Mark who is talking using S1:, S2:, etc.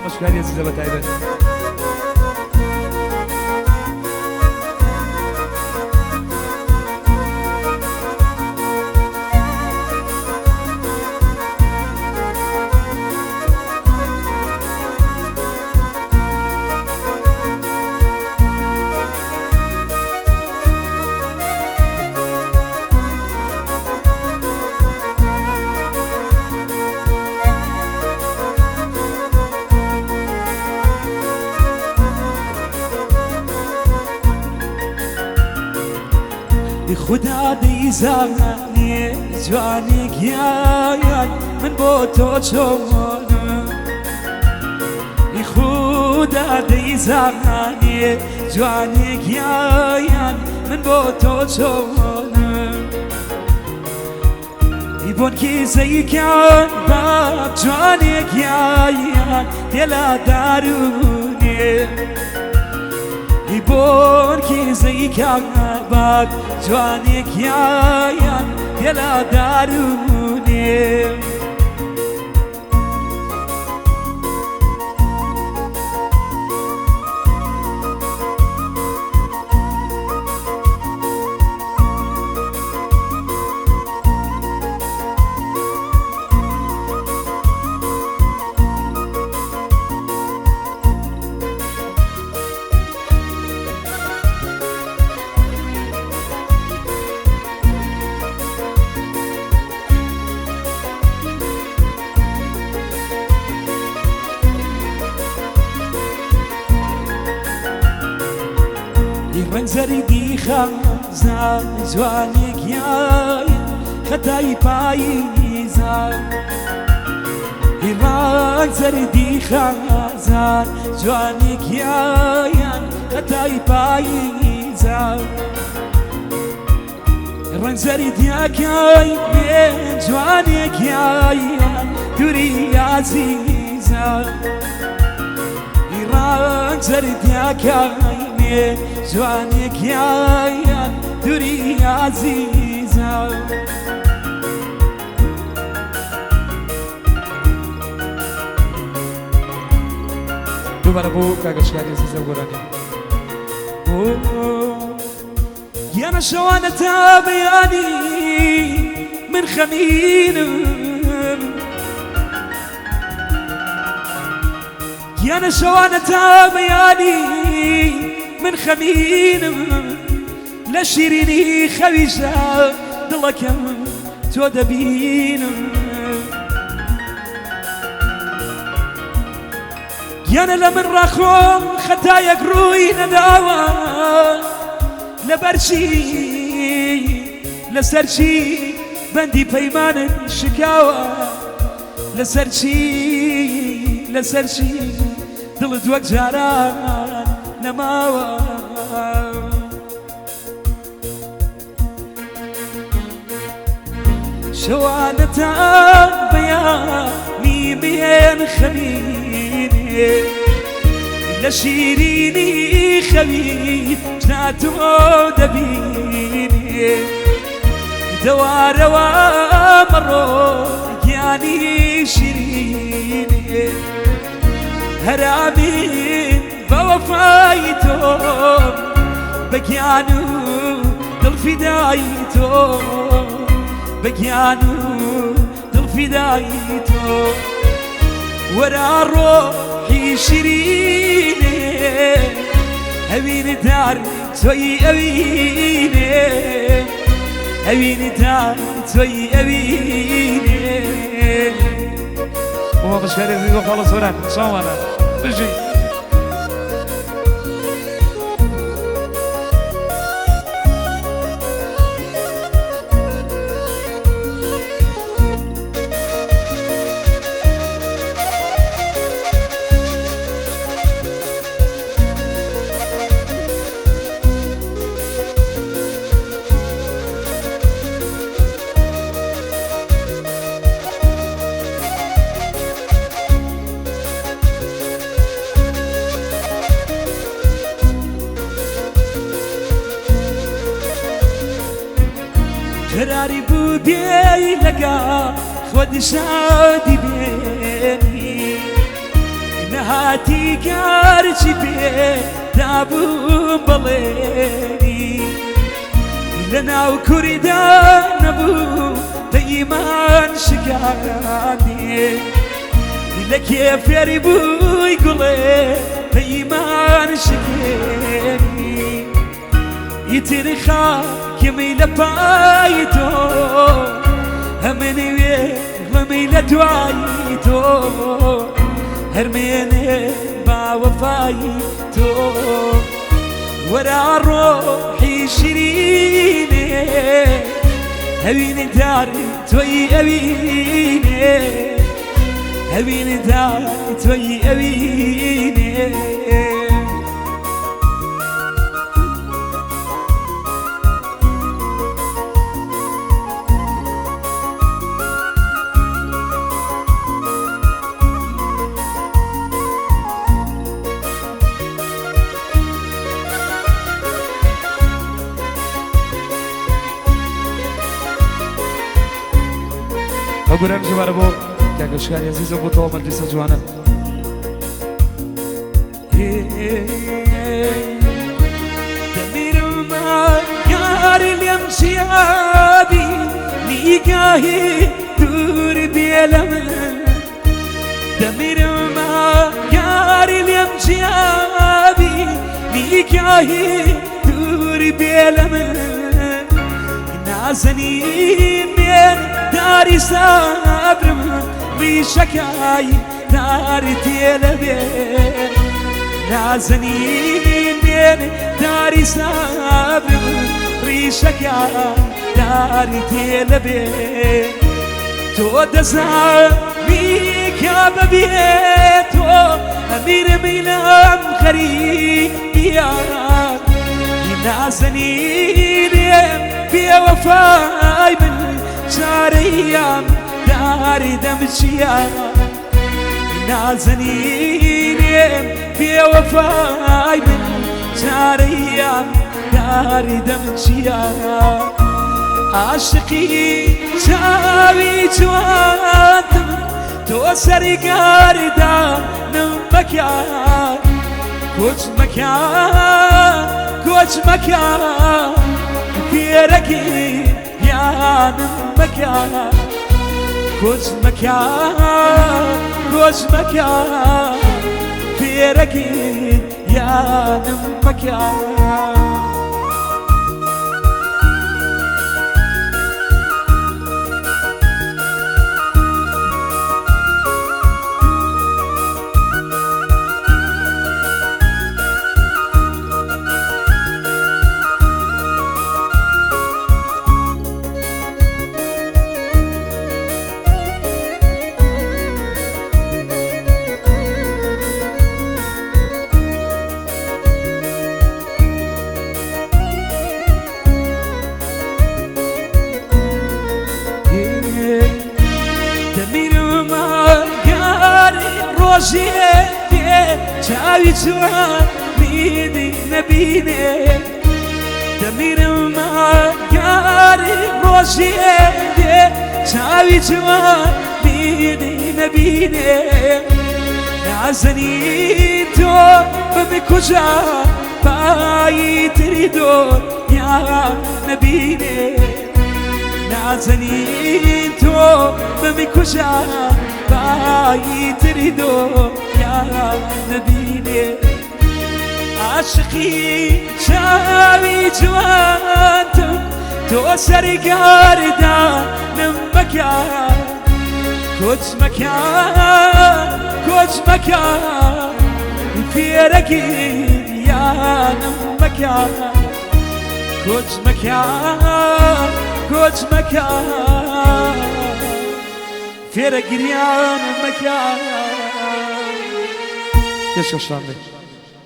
S1: مامەشکاری ئەزیزە بە تایبەت. خودا دەیزانێ جوانی گیان من بۆ تۆ چۆنم، خودا دەیزانێ جوانی گیان من بۆ تۆ چۆنم، بۆنکی زەیکان باب جوانی گیان دێلا دارونێ، بۆنکی زەیکان باب جوانی گیان دێلا دارونێ. ڕەنگ زەردی خەزان جوانی گیان خەتای پاییزان، ڕەنگ زەردی خەزان جوانی گیان خەتای پاییزان، ڕەنگ زەردیاکای بێ جوانی گیان دووری ئازیزان، ڕەنگ زەردیاکای مێ جوانی گیان دووری ئازیزان. دووبارە بۆ کاکەشکاری ئەزیزە گۆرانی. گیانە شەوانە تا بەیانی من خەمینم، گیانە شەوانە تا بەیانی من خەمینم، لە شیرینی خەویشە دڵەکەم تۆ دەبینم، گیانە لە من ڕاخۆم خەتایەک ڕووی نەداوە، لەبەرچی لەسەر چی بەندی پەیمانت شکاوە، لەسەر چی لەسەر چی دڵت وەک جاران نەماوە. شەوانە تا بەیانی بێن خەمینێ، لە شیرینی خەوی تۆ دەبینێ، دەوارەوە مەڕۆ گیانی شیرینێ، هەرامین بە وەفای تۆ بە گیان و دڵ فیدای تۆ، بە گیان و دڵ فیدای تۆ، وەرا ڕۆحی شیرینێ ئەویندار تۆی ئەوینێ، ئەویندار تۆی ئەوینێ. بۆ مامەشکاری ئەزیز و خاڵە سۆران شاوانە بژی. قراری بوو بێی لەگا خۆت شادی بێنی، نەهات. هاتی کارچی پێ دابووم بەڵێنی لە ناو کوریدا نەبوو پەیمان شکاندی لە کێ فێری بووی گوڵێ پەیمان شکێنی ئیتر خاکمی لە پای تۆ هەمنی وێڵمی لە دوای تۆ هەرمێنێ باوەفای تۆ وەرا ڕۆحی شیرینێ هەوینی داری تۆی ئەوینێ هەوینی داری تۆی ئەوینێ.
S2: ئەو گۆرانی ژمارە بۆ کاکەشکاری ئەزیزە بۆ تەواو مەجلیسە جوانە.
S1: دەمیرم یاری لێم چیابی نیگاهی دوور بێ لە من دەمیرم یاری لێم چیابی نیگاهی دوور بێ لە من نازەنین بێن داری سابرم ڕیشەکای داری تێ لەبێ نازەنین بێن داری سابرم ڕیشەکای داری تێ لەبێ تۆ دەزانی کە بەبێ تۆ ئەمیرم لەم غەریبیان نازەنینێم بێوەفای من چارەیان داری دەمچیان نازەنینێم بێوەفای من چارەیان داری دەمچیان عاشقی چاوی جوانتم تۆ سەرگاردانم مەکە کۆچ مەکە کۆچ مەکە فێرەکی یانم مەکە کۆچ مەکە کۆچ مەکە فێرەکی یانم مەکە. دەمیرم یاری ڕۆژێ چاوی جوان بینی نەبینێ دەمیرم یاری ڕۆژێ چاوی جوان بینی نەبینێ نازەنین تۆ بمکوژە پایی تری دۆنیا نەبینێ نازەنین تۆ بمکوژە پایی تری دۆنیا نەبینێ عاشقی چاوی جوانتم تۆ سەرگاردانم مەکە کۆچ مەکە کۆچ مەکە فێرەکی یانم مەکە کۆچ مەکە کۆچ مەکە فێرە گریانم مەکە.
S2: پێشکەشتان بێ.